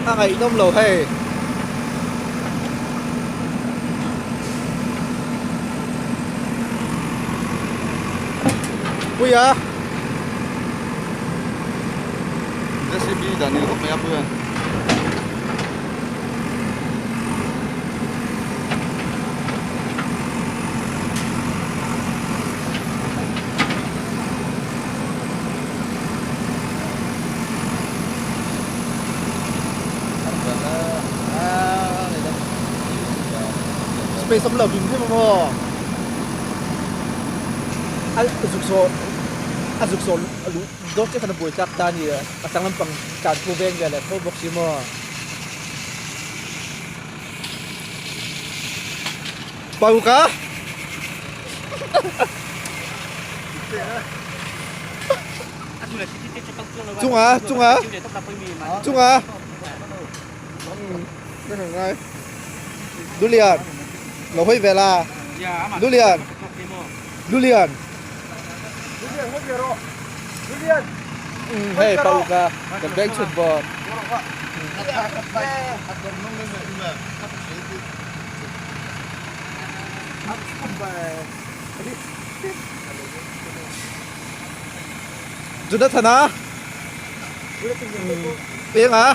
A ngaihnawm lo hei. Puia. JCB dan ni khawp mai a Puia. Space awm lo hrim hrim a maw? A zuk saw a zuk saw a luh dawt chiah khan a buai tlak ta a ni a tang lampang tlan thu veng ve leh tho bawk si maw? Pauka! Chunga chunga chunga Lulian lo hawi ve la Lulian Lulian Hei Pauka kan bank chhun bawk. Jonathana peng a